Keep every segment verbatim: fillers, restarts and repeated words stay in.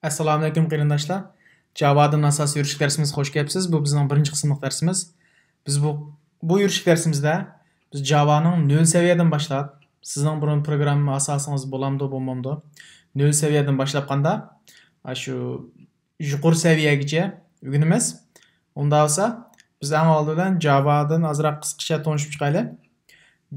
ئەسسالامۇئەلەيكۇم قېرىنداشلار. جاۋادىن ئاساسىي يۈرۈشلۈك دەرسىمىزگە خوش كەپسىز. بۇ بىزنىڭ بىرىنچى قىسىملىق دەرسىمىز. بىز بۇ، بۇ يۈرۈشلۈك دەرسىمىزدە بىز جاۋانىڭ نۆل سەۋىيەدىن باشلاپ، سىزنىڭ بۇرۇن پروگرامما ئاساسىڭىز بولامدۇ، بولمامدۇ، نۆل سەۋىيەدىن باشلاپ قاندا، ئاشۇ يۇقىرى سەۋىيەگىچە ئۆگىنىمىز. ئۇنداق بولسا، بىز ئەڭ ئالدى بىلەن جاۋادىن ئازراق قىسقىچە تونۇشۇپ چىقايلى.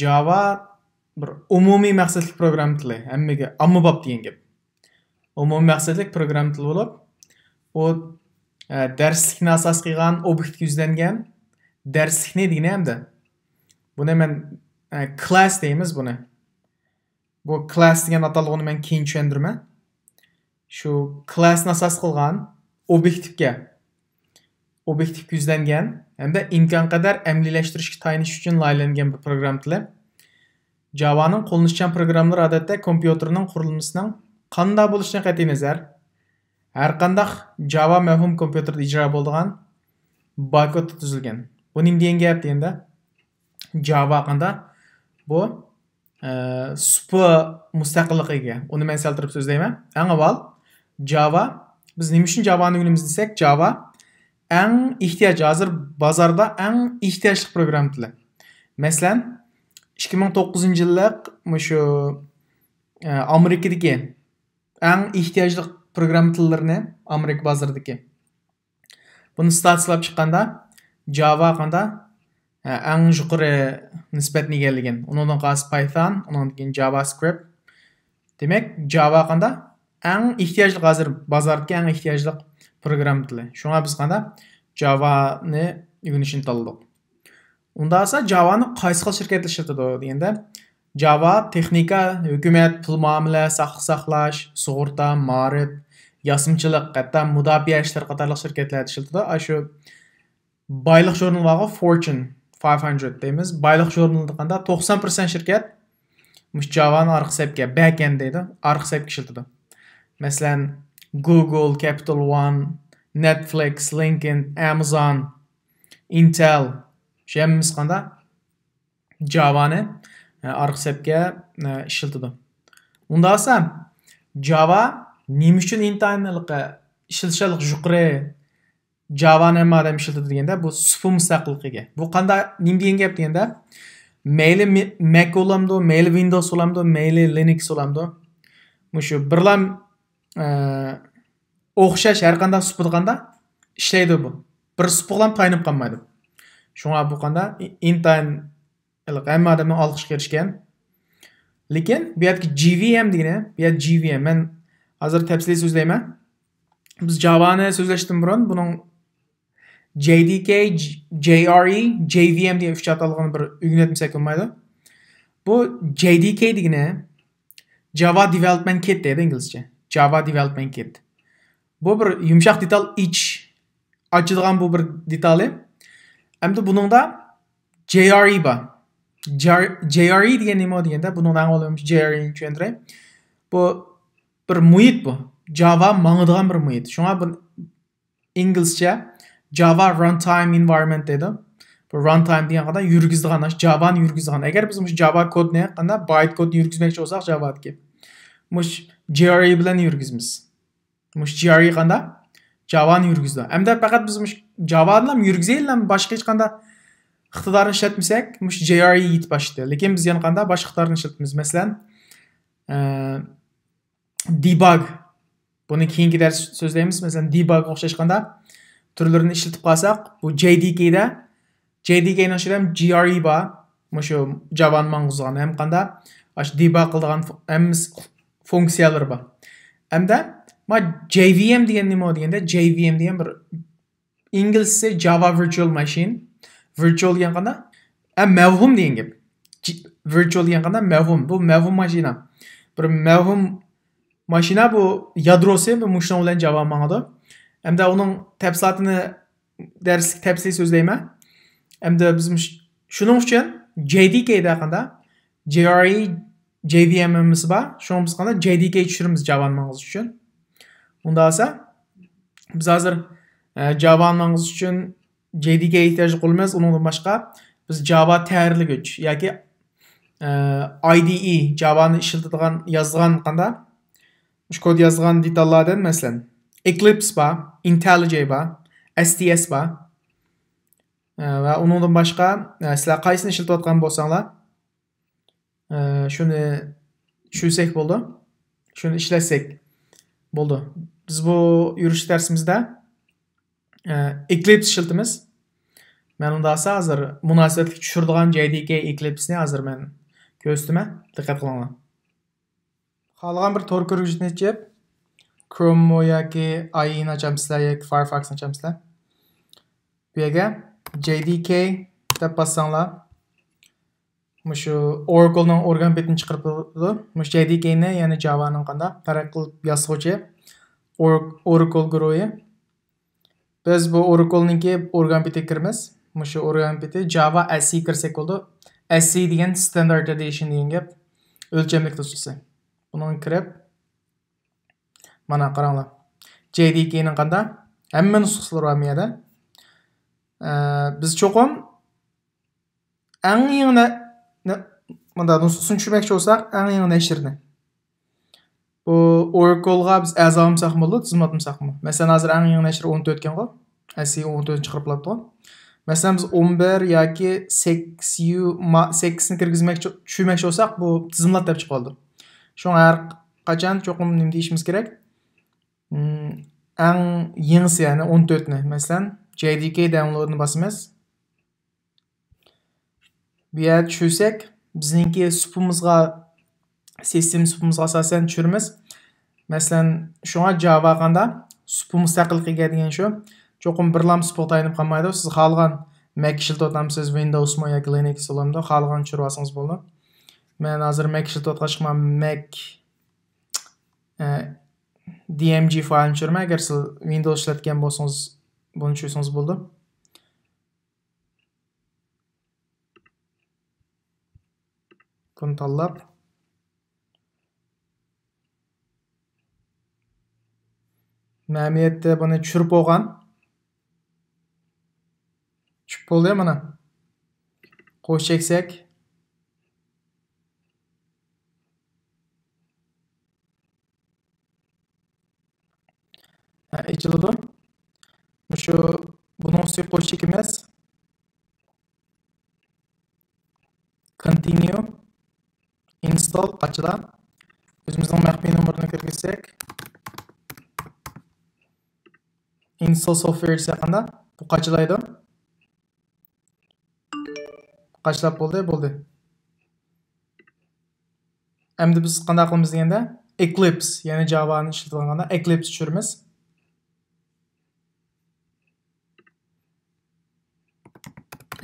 جاۋا بىر ئومۇمىي مەقسەتلىك پروگرامما تىلى، ھەممىگە ئاممىباب دېگەن گەپ. ئومۇمىي مەقسەتلىك پروگرامما تىلى بولۇپ، ئۇ، ئە، دەرسلىكنى ئاساس قىلغان، ئوبيېكتقا يۈزلەنگەن، دەرسلىكنى دېگىنى ھەمدە. بۇنى مەن، ئە، كلاس دەيمىز بۇنى. بۇ كلاس دېگەن ئاتالغۇنى مەن كېيىن چۈشەندۈرىمەن. شۇ كلاسنى ئاساس قىلغان ئوبيېكتىپكە، ئوبيېكتىپكە يۈزلەنگەن ھەمدە ئىمكانقەدەر ئەمەلىيلەشتۈرۈشكە تايىنىش ئۈچۈن لايىھەلەنگەن بىر پروگرامما تىلى. جاۋانىڭ قوللىنىشچان پروگراممىلىرى ئادەتتە كومپيۇتېرنىڭ قۇرۇلمىسىنىڭ قانداق بولۇشىدىن قەتئىينەزەر، ھەرقانداق جاۋا مەۋھۇم كومپيۇتېردا ئىجرا بولىدىغان بايكودتا تۈزۈلگەن. بۇ نېمە دېگەن گەپ دېگەندە، جاۋا قاندا؟ بۇ، ئە، سۇپا مۇستەقىللىقىگە ئىگە. ئۇنى مەن سەل تۇرۇپ سۆزلەيمەن. ئەڭ ئاۋۋال، جاۋا، بىز نېمە ئۈچۈن جاۋانى ئۆگىنىمىز دېسەك، جاۋا ئەڭ ئېھتىياج، ھازىر بازاردا ئەڭ ئېھتىياجلىق پروگرامما تىلى. مەسىلەن، ئىككى مىڭ توققۇزىنچى يىللىق مۇشۇ، ئە، ئامېرىكىدىكى ئەڭ ئېھتىياجلىق پروگرامما تىللىرىنى ئامېرىكا بازىرىدىكى. بۇنى ستاتسلاپ چىققاندا، جاۋا قاندا، ئە، ئەڭ يۇقىرى نىسبەتنى ئىگىلىگەن. ئۇنىڭدىن قالسا پايثون، ئۇنىڭدىن كېيىن جاۋا سكرىپت. دېمەك، جاۋا قاندا؟ ئەڭ ئېھتىياجلىق، ھازىر بازاردىكى ئەڭ ئېھتىياجلىق پروگرامما تىلى. شۇڭا بىز قاندا جاۋانى ئۆگىنىشنى تاللىدۇق. ئۇنداق بولسا، جاۋانى قايسى خىل شىركەتلەر ئىشلىتىدۇ دېگەندە، جاۋا تېخنىكا، ھۆكۈمەت، پۇل مۇئامىلە، ساقلىق ساقلاش، سۇغۇرتا، مائارىپ، ياسىمىچىلىق، ھەتتا مۇداپىئە ئىشلىرى قاتارلىق شىركەتلەردە ئىشلىتىدۇ. ئاشۇ بايلىق ژۇرنىلى بارغۇ، فورچۇن فايف ھەندرېد دەيمىز. بايلىق ژۇرنىلىدا قاندا توقسان پىرسەنت شىركەت مۇشۇ جاۋانى ئارقا سەپكە، بەكئېند دەيدۇ، ئارقا سەپكە ئىشلىتىدۇ. مەسىلەن، گۇگل، كەپىتال ۋان، نېتفلىكس، لىنكىن، ئامازون، ئىنتېل، شۇ ھەممىسى قاندا؟ جاۋانى، ئە، ئارقا سەپكە، ئە، ئىشلىتىدۇ. ئۇنداق بولسا، جاۋا نېمە ئۈچۈن ئىنتايىن ھېلىقى ئىشلىتىشچانلىقى يۇقىرى، جاۋانى ھەممە ئادەم ئىشلىتىدۇ دېگەندە، بۇ سۇپا مۇستەقىللىقىگە. بۇ قانداق، نېمە دېگەن گەپ دېگەندە، مەيلى مې-، مەك بولامدۇ، مەيلى ۋىندوۋس بولامدۇ، مەيلى لىنكس بولامدۇ، مۇشۇ بىرلام، ئە، ئوخشاش ھەر قانداق سۇپىدا قاندا ئىشلەيدۇ بۇ. بىر سۇپىغىلا تايىنىپ قالمايدۇ. شۇڭا بۇ قاندا ئىنتايىن ھېلىقى ھەممە ئادەمنىڭ ئالقىشىغا ئېرىشكەن. لېكىن بۇ يەردىكى جي ۋى ئېم دېگىنى، بۇ يەر جي ۋى ئېم، مەن ھازىر تەپسىلىي سۆزلەيمەن. بىز جاۋانى سۆزلەشتىن بۇرۇن بۇنىڭ جەي دى كەي، جەي ئار ئى، جەي ۋى ئېم دېگەن ئۈچ ئاتالغۇنى بىر ئۆگىنىۋەتمىسەك بولمايدۇ. بۇ جەي دى كەي دېگىنى جاۋا دېۋېلوپمېنت كىت دەيدۇ ئىنگلىزچە. جاۋا دېۋېلوپمېنت كىت. بۇ بىر يۇمشاق دېتال، ئىچ ئاچىدىغان بۇ بىر دېتالى. ئەمدى بۇنىڭدا جەي ئار ئى بار. جەي ئار ئى دېگەن نېمە دېگەندە، بۇنىڭدا ئەڭ ئاۋۋال جەي ئار ئى نى چۈشەندۈرەي. بۇ بىر مۇھىت بۇ. جاۋا ماڭىدىغان بىر مۇھىت. شۇڭا بۇ ئىنگلىزچە جاۋا رانتايم ئېنۋايرونمېنت دەيدۇ. بۇ رانتايم دېگەن قانداق؟ يۈرگۈزىدىغان، جاۋانى يۈرگۈزىدىغان. ئەگەر بىز مۇشۇ جاۋا كودنى قانداق، بايت كودنى يۈرگۈزمەكچى بولساق جاۋادىكى، مۇشۇ جەي ئار ئى بىلەن يۈرگۈزىمىز. مۇشۇ جەي ئار ئى قانداق؟ جاۋانى يۈرگۈزىدۇ. ئەمدى پەقەت بىز مۇشۇ جاۋانىلا يۈرگۈزەيلى، باشقا ھېچقانداق ئىقتىدارنى ئىشلەتمىسەك، مۇشۇ جەي ئار ئى يېتىپ باشلىدى. لېكىن بىز يەنە قانداق باشقا ئىقتىدارنى ئىشلەتىمىز؟ مەسىلەن، ئە، دېباگ. بۇنى كېيىنكى دەرس سۆزلەيمىز. مەسىلەن، دېباگغا ئوخشاش قانداق تۈرلىرىنى ئىشلىتىپ قالساق، بۇ جەي دى كەيدە، جەي دى كەينىڭ ئىچىدە ھەم جەي ئار ئى بار. مۇشۇ جاۋانى ماڭغۇزىدىغان ھەم قانداق ئاشۇ دېباگ قىلىدىغان فۇ-، ھەممىسى فۇنكسىيەلىرى بار. ئەمدى ما جەي ۋى ئېم دېگەن نېمە دېگەندە، جەي ۋى ئېم دېگەن بىر ئىنگلىزچە جاۋا ۋىرچۇئال ماشىنا. ۋىرچۇئال دېگەن قانداق؟ ئە، مەۋھۇم دېگەن گەپ. ج-، ۋىرچۇئال دېگەن قانداق؟ مەۋھۇم. بۇ مەۋھۇم ماشىنا. بىر مەۋھۇم ماشىنا بۇ يادروسى بۇ مۇشۇنىڭ بىلەن جاۋا ماڭىدۇ. ئەمدى ئۇنىڭ تەپسىلاتىنى دەرسلىك تەپسىلىي سۆزلەيمەن. ئەمدى بىز مۇش-، شۇنىڭ ئۈچۈن جەي دى كەيدە قانداق؟ جەي ئار ئى، جەي ۋى ئېم ھەممىسى بار. شۇڭا بىز قانداق جەي دى كەي چۈشۈرىمىز جاۋانى ماڭغۇزۇش ئۈچۈن. ئۇنداق بولسا، بىز ھازىر، ئە، جاۋانى ماڭغۇزۇش ئۈچۈن جەي دى كەي ئېھتىياجلىق بولىمىز. ئۇنىڭدىن باشقا، بىز جاۋا تەييارلىگۈچ ياكى، ئە، ئاي دى ئى، جاۋانى ئىشلىتىدىغان، يازغان قانداق؟ مۇشۇ كود يازغان دېتاللاردىن، مەسىلەن، Eclipse بار، IntelliJ بار، S T S بار. ئە، ۋە ئۇنىڭدىن باشقا، ئە، سىلەر قايسىنى ئىشلىتىۋاتقان بولساڭلار، ئە، شۇنى چۈشۈرسەك بولىدۇ. شۇنى ئىشلەتسەك بولىدۇ. بىز بۇ يۈرۈش دەرسىمىزدە، ئە، Eclipse ئىشلىتىمىز. مەن ئۇندا ھازىر مۇناسىۋەتلىك چۈشۈرىدىغان J D K Eclipse نى ھازىر مەن كۆرسىتىمەن. دىققەت قىلىڭلار. خالىغان بىر تور كۆرگۈچنى ئېچىپ، Chrome مۇ ياكى I E نى ئاچامسىلەر ياكى Firefox نى ئاچامسىلەر. بۇ يەرگە J D K دەپ باسساڭلار، مۇشۇ Oracle نىڭ ئورگان بېتىنى چىقىرىپ بولىدۇ. مۇشۇ J D K نى، يەنى Java نىڭ قانداق پەرق قىلىپ ياسىغۇچى Or-، Oracle گۇرۇھى. بىز بۇ Oracle نىڭكى ئورگان بېتىگە كىرىمىز. مۇشۇ ئورگان بېتى Java S E كىرسەك بولىدۇ. S E دېگەن Standard Edition دېگەن گەپ. ئۆلچەملىك نۇسخىسى. بۇنىڭغا كىرىپ، مانا قاراڭلار. J D K نىڭ قاندا؟ ھەممە نۇسخىلىرى بار بۇ يەردە. ئە، بىز چوقۇم ئەڭ يېڭى نە-، نە-، مۇنداق نۇسخىسىنى چۈشۈرمەكچى بولساق، ئەڭ يېڭى نەشرنى. بۇ Oracle غا بىز ئەزا بولمىساقمۇ بولىدۇ، تىزىملاتمىساقمۇ. مەسىلەن، ھازىر ئەڭ يېڭى نەشر ئون تۆتكەنغۇ. S E ئون تۆتنى چىقىرىپ بولاتتىغۇ. مەسىلەن، بىز ئون بىر ياكى سەككىز يۇ ما-، سەككىزنى كىرگۈزمەكچى، چۈشۈرمەكچى بولساق، بۇ تىزىملات دەپ چىقىۋالىدۇ. شۇڭا ھەر قاچان چوقۇم نېمە دېيىشىمىز كېرەك؟ ئەڭ يېڭىسى، يەنى ئون تۆتنى. مەسىلەن، J D K download نى باسىمىز. بۇ يەردە چۈشۈرسەك، بىزنىڭكى سۇپىمىزغا، سىستېما سۇپىمىزغا ئاساسەن چۈشۈرىمىز. مەسىلەن، شۇڭا Java قاندا سۇپا مۇستەقىللىقىگە ئىگە دېگەن شۇ. چوقۇم بىرلام سۇپىغا تايىنىپ قالمايدۇ. سىز خالىغان Mac ئىشلىتىۋاتامسىز، Windows مۇ ياكى Linux بولامدۇ، خالىغان چۈشۈرۈۋالسىڭىز بولىدۇ. مەن ھازىر Mac ئىشلىتىۋاتقاچقا، مانا Mac، ئە، D M G فايلىنى چۈشۈرىمەن. ئەگەر سىز Windows ئىشلەتكەن بولسىڭىز، بۇنى چۈشۈرسىڭىز بولىدۇ. بۇنى تاللاپ، مەمىيەتتە بۇنى چۈشۈرۈپ بولغان. چۈشۈپ بولدى مانا. قوش چەكسەك. ھە، ئېچىلىدۇ. مۇشۇ بۇنىڭ ئۈستىگە قوش چېكىمىز. Continue. Install قاچىلا. ئۆزىمىزنىڭ مەخپىي نومۇرىنى كىرگۈزسەك. Install software دېسەك قاندا؟ بۇ قاچىلايدۇ. قاچىلاپ بولدى، بولدى. ئەمدى بىز قانداق قىلىمىز دېگەندە، Eclipse، يەنى Java نى ئىشلىتىدىغاندا Eclipse چۈشۈرىمىز.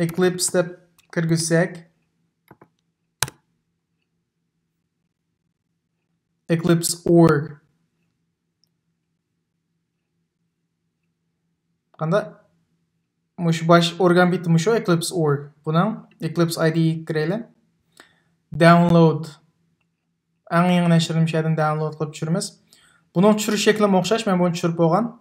Eclipse دەپ كىرگۈزسەك، Eclipse org. قانداق؟ مۇشۇ باش ئورگان بېتى مۇشۇ Eclipse org. بۇنىڭ Eclipse I D E گە كىرەيلى. Download. ئەڭ يېڭى نەشرىنى مۇشۇ يەردىن download قىلىپ چۈشۈرىمىز. بۇنىڭ چۈشۈرۈش شەكلىمۇ ئوخشاش. مەن بۇنى چۈشۈرۈپ بولغان.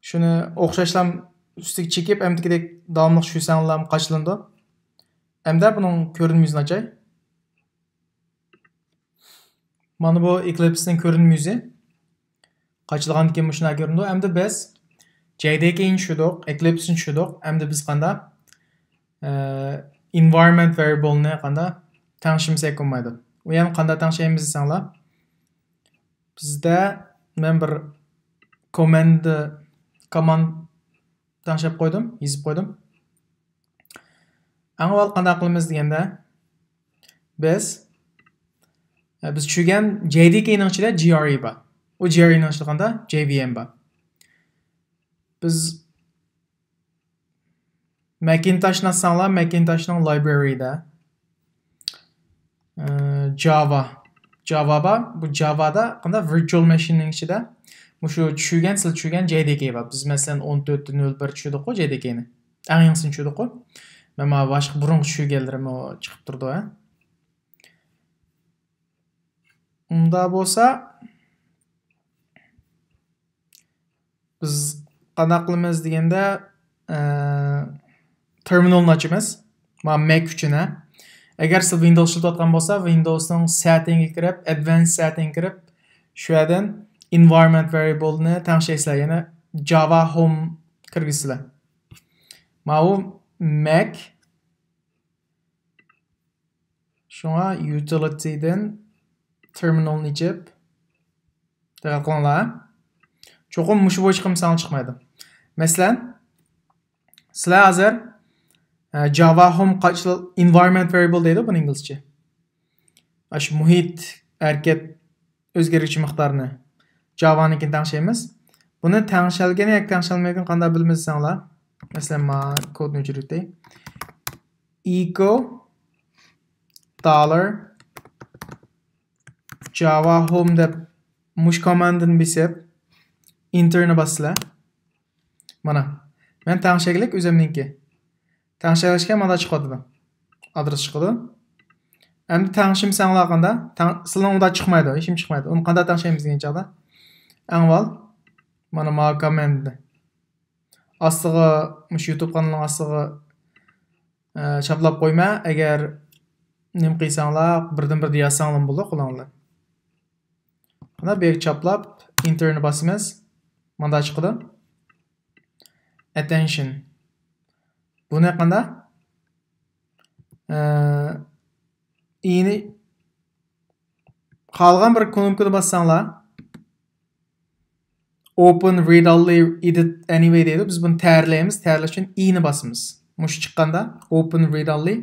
شۇنى ئوخشاشلام ئۈستىگە چېكىپ، ئەمدىكىدەك داۋاملىق چۈشۈرسەڭلارمۇ قاچىلىنىدۇ. ئەمدى بۇنىڭ كۆرۈنمە يۈزىنى ئاچاي. مانا بۇ Eclipse نىڭ كۆرۈنمە يۈزى. قاچىلىغاندىن كېيىن مۇشۇنداق كۆرۈنىدۇ. ئەمدى بىز J D K نى چۈشۈردۇق، Eclipse نى چۈشۈردۇق. ئەمدى بىز قاندا، ئە، environment variable نى قاندا تەڭشىمىسەك بولمايدۇ. ئۇ يەنە قاندا تەڭشەيمىز دېسەڭلار، بىزدە مەن بىر command، command تەڭشەپ قويدۇم، يېزىپ قويدۇم. ئەڭ ئاۋۋال قانداق قىلىمىز دېگەندە، بىز، بىز چۈشۈرگەن J D K نىڭ ئىچىدە G R E بار. ئۇ G R E نىڭ ئىچىدە قاندا J V M بار. بىز Macintosh نى ئاچساڭلار، Macintosh نىڭ library دە، ئە، Java، Java بار. بۇ Java دا قاندا virtual machine نىڭ ئىچىدە مۇشۇ چۈشۈرگەن، سىز چۈشۈرگەن J D K بار. بىز مەسىلەن ئون تۆت نۆل بىر چۈشۈردۇققۇ J D K نى. ئەڭ يېڭىسىنى چۈشۈردۇققۇ. مەن مانا باشقا بۇرۇنقى چۈشۈرگەنلىرىمۇ چىقىپ تۇرىدۇ، ھە. ئۇنداق بولسا، بىز قانداق قىلىمىز دېگەندە، ئە، terminal نى ئاچىمىز. مانا Mac ئۈچۈن، ھە. ئەگەر سىز Windows ئىشلىتىۋاتقان بولسا، Windows نىڭ setting گە كىرىپ، advanced setting كىرىپ، شۇ يەردىن environment variable نى تەڭشەيسىلەر، يەنى Java home كىرگۈزىسىلەر. ماۋۇ Mac، شۇڭا utility دىن terminal نى ئېچىپ، دىققەت قىلىڭلار. چوقۇم مۇشۇ بويىچە قىلمىساڭلار چىقمايدۇ. مەسىلەن، سىلەر ھازىر، ئە، Java home قاچىل-، environment variable دەيدۇ بۇنى ئىنگلىزچە. ئاشۇ مۇھىت، ھەرىكەت، ئۆزگەرگۈچى مىقدارنى Java نىڭكىنى تەڭشەيمىز. بۇنى تەڭشەلگەن ياكى تەڭشەلمەيدىغىنى قانداق بىلىمىز دېسەڭلار. مەسىلەن، ما كودنى ئۆچۈرۈۋېتەي. Echo dollar Java home دەپ مۇشۇ كوماندىنى بېسىپ، ئېنتېرنى باسىسىلەر. مانا، مەن تەڭشەگلىك ئۆزۈمنىڭكى. تەڭشەگلىككە مانا چىقىۋاتىدۇ. ئادرېس چىقىدۇ. ئەمدى تەڭشىمىسەڭلار قاندا؟ تەڭ-، سىلىنىڭ ئۇندا چىقمايدۇ، ھېچنېمە چىقمايدۇ. ئۇنى قانداق تەڭشەيمىز دېگەن چاغدا، ئەڭ ئاۋۋال مانا ما كوماندنى ئاستىغا، مۇشۇ يۇتۇب قانىلىنىڭ ئاستىغا، ئە، چاپلاپ قويما. ئەگەر نېمە قىلساڭلار، بىردىن بىردە يازساڭلارمۇ بولىدۇ، قولۇڭلار. قانداق بۇ يەرگە چاپلاپ، ئېنتېرنى باسىمىز. مانداق چىقىدۇ. Attention. بۇنى قانداق؟ ئە، ئىنى خالىغان بىر كنوپكىنى باسساڭلار، open read only edit anyway دەيدۇ. بىز بۇنى تەرلەيمىز. تەرلەش ئۈچۈن ئىنى باسىمىز. مۇشۇ چىققاندا open read only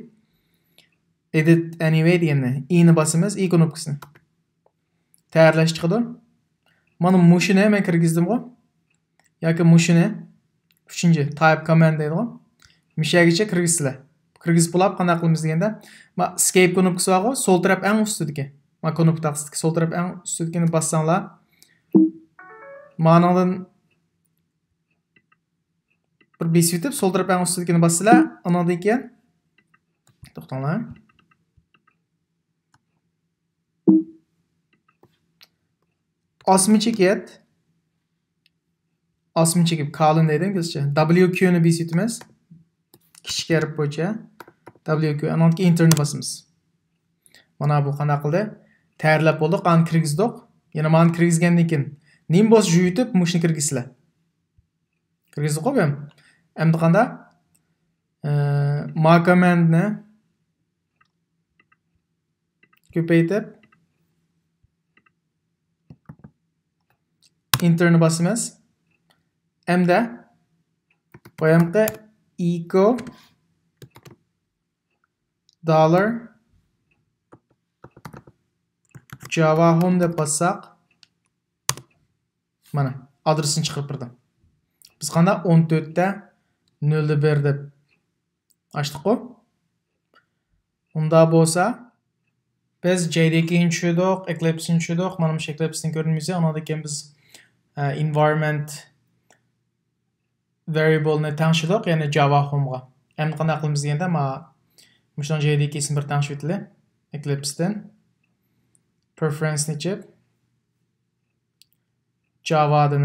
edit anyway دېگەننى، ئىنى باسىمىز، ئى كنوپكىسىنى. تەرلەش چىقىدۇ. مانا مۇشۇنى مەن كىرگۈزدۈمغۇ. ياكى مۇشۇنى. ئۈچىنچى، type command دەيدىغۇ. مۇشۇ يەرگىچە كىرگۈزسىلەر. كىرگۈزۈپ بولاپ قانداق قىلىمىز دېگەندە، ما escape كنوپكىسى بارغۇ، سول تەرەپ ئەڭ ئۈستىدىكى. ما كنوپكا تاختىسىدىكى سول تەرەپ ئەڭ ئۈستىدىكىنى باسساڭلار، مانىڭدىن بىر بېسىۋېتىپ، سول تەرەپ ئەڭ ئۈستىدىكىنى باسسىلەر، ئانىڭدىن كېيىن، توختاڭلار. ئاسما چېكىت. ئاسما چېكىت، كالون دەيدۇ ئىنگلىزچە. W Q نى بېسىۋېتىمىز. كىچىك ھەرپ بويىچە. W Q، ئانىڭدىن كېيىن ئېنتېرنى باسىمىز. مانا بۇ قانداق قىلدى؟ تەييارلاپ بولدۇق، ئانى كىرگۈزدۇق. يەنە مانى كىرگۈزگەندىن كېيىن، نېمە بولسا جۇيۇتۇپ، مۇشۇنى كىرگۈزسىلەر. كىرگۈزدۇققۇ بۇ يەم. ئەمدى قانداق؟ ئە، ما كوماندنى كۆپەيتىپ، ئېنتېرنى باسىمىز. ئەمدى بايامقى echo dollar Java home دەپ باسساق، مانا، ئادرېسىنى چىقىرىپ بېرىدۇ. بىز قانداق؟ ئون تۆتتە نۆلدە بىر دەپ ئاچتۇققۇ؟ ئۇنداق بولسا، بىز J D K نى چۈشۈردۇق، Eclipse نى چۈشۈردۇق. مانا مۇشۇ Eclipse نى كۆرۈنمىسە، ئۇنىڭدىن كېيىن بىز، ئە، environment variable نى تەڭشىدۇق، يەنى Java home غا. ئەمدى قانداق قىلىمىز دېگەندە، ما، مۇشۇنىڭ J D K سىنى بىر تەڭشىۋېتىلى. Eclipse تىن. Preference نى ئېچىپ، Java دىن،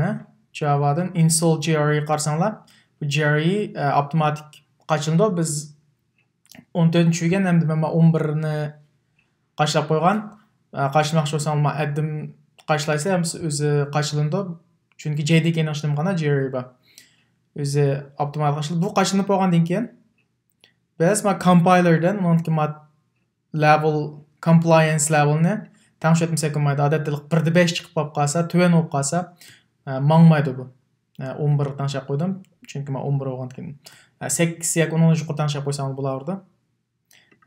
Java دىن install J R E قارىساڭلار، بۇ J R E، ئە، ئاپتوماتىك قاچىلىنىدۇ. بىز ئون تۆتىنچى چۈشۈرگەن، ئەمدى مەن ئون بىرنى قاچىلاپ قويغان. ئە، قاچىلىماقچى بولساڭلار، ما ئەددىن قاچىلايسىلەر، ھەممىسى ئۆزى قاچىلىنىدۇ. چۈنكى J D K نىڭ ئىچىدە قانداق J R E بار. ئۆزى ئاپتوماتىك قاچىلىنىدۇ. بۇ قاچىلىنىپ بولغاندىن كېيىن، بىز ما compiler دىن، ئۇنىڭدىن كېيىن ما level، compliance level نى تەڭشەتمىسەك بولمايدۇ. ئادەتتە بىردە بەش چىقىپ قاپ قالسا، تۆۋەن بولۇپ قالسا، ئە، ماڭمايدۇ بۇ. ئە، ئون بىرگە تەڭشەپ قويدۇم. چۈنكى مەن ئون بىر بولغاندىكىن. ئە، سەككىز ياكى ئۇنىڭدىن يۇقىرى تەڭشەپ قويساڭلار بولاۋېرىدۇ.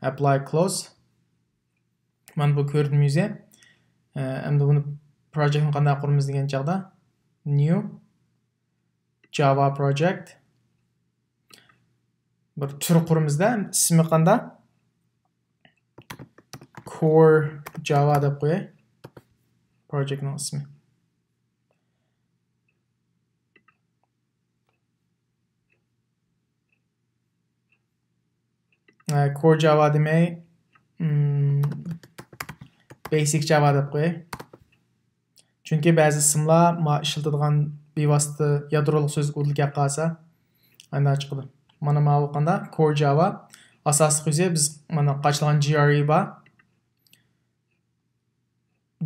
Apply close. مانا بۇ كۆرۈنمە يۈزى. ئە، ئەمدى بۇنى project نى قانداق قۇرىمىز دېگەن چاغدا، new Java project. بىر تۈر قۇرىمىزدا، ئىسمى قانداق؟ Core Java دەپ قوياي. Project نىڭ ئىسمى. ئە، Core Java دېمەي، ئىم، Basic Java دەپ قوياي. چۈنكى بەزى ئىسىملار ما ئىشلىتىدىغان بىۋاسىتە يادرولۇق سۆزلۈك ئۇدۇل كەپ قالسا، ئانداق چىقىدۇ. مانا ماۋۇ قانداق؟ Core Java. ئاساسلىق يۈزى بىز مانا قاچىلىغان J R E بار.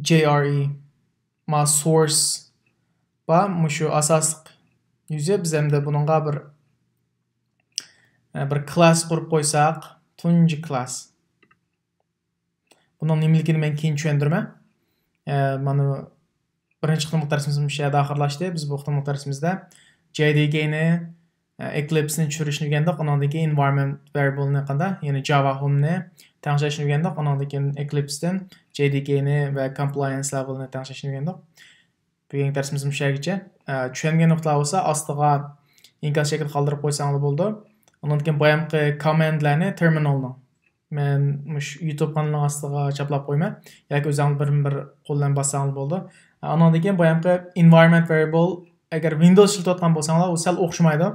J R E. ما سورس بار، مۇشۇ ئاساسلىق يۈزى. بىز ئەمدى بۇنىڭغا بىر، بىر كلاس قۇرۇپ قويساق، تۇنجى كلاس. بۇنىڭ نېمىلىكىنى مەن كېيىن چۈشەندۈرىمەن. مانا بىرىنچى قېتىملىق دەرسىمىز مۇشۇ يەردە ئاخىرلاشتى. بىز بۇ قېتىملىق دەرسىمىزدە جېدىكېنى، ئېكلىپسنى چۈشۈرۈشنى ئۆگەندۇق. ئۇنىڭدىن كېيىن ئېنۋايرونمېنت ۋېرىيەبلنى قانداق، يەنى جاۋا ھومنى تەڭشەشنى ئۆگەندۇق. ئۇنىڭدىن كېيىن ئېكلىپستىن جېدىكېنى ۋە كومپلايەنس لېۋېلنى تەڭشەشنى ئۆگەندۇق. بۈگۈنكى دەرسىمىز مۇشۇ يەرگىچە. ئە، چۈشەنگەن نۇقتىلار بولسا ئاستىغا ئىنكاس شەكلىدە قالدۇرۇپ قويساڭلار بولىدۇ. ئۇنىڭدىن كېيىن بايامقى كوماندلارنى تېرمىنالنىڭ، مەن مۇشۇ يۇتۇب قانىلىنىڭ ئاستىغا چاپلاپ قويىمەن. ياكى ئۆزۈڭلار بىر بىر قول بىلەن باسساڭلار بولىدۇ. ئە، ئۇنىڭدىن كېيىن بايامقى ئېنۋايرونمېنت ۋېرىيەبل، ئەگەر ۋىندوز ئىشلىتىۋاتقان بولساڭلار، ئۇ سەل ئوخشىمايدۇ.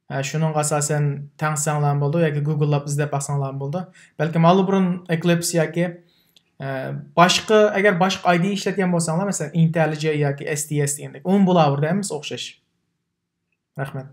ئە، شۇنىڭغا ئاساسەن تەڭشىسەڭلارمۇ بولىدۇ ياكى گۇگىللاپ ئىزدەپ باقساڭلارمۇ بولىدۇ. بەلكىم ئاللىبۇرۇن ئېكلىپس ياكى، ئە، باشقا، ئەگەر باشقا ئايدى ئىشلەتكەن بولساڭلار، مەسىلەن، ئىنتېلىجەي ياكى ئېس تى ئېس دېگەندەك، ئۇمۇ بولاۋېرىدۇ، ھەممىسى ئوخشاش. رەھمەت.